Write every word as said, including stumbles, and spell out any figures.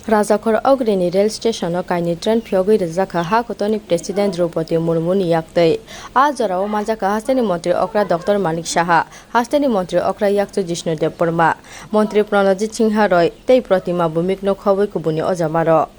Rajakhor Ogrini rail station-o kainwi train phiyogwi rwjakha ha kotorni President Droupadi Murmuni yaktwi. A jorao manjakha hasteni montri okra Doctor Manik Saha, hasteni montri okra yakchu Jishnu Debbarma, montri Pranajit Singha Roy tei Protima Bhumikno khobwi kubuni ojamarok.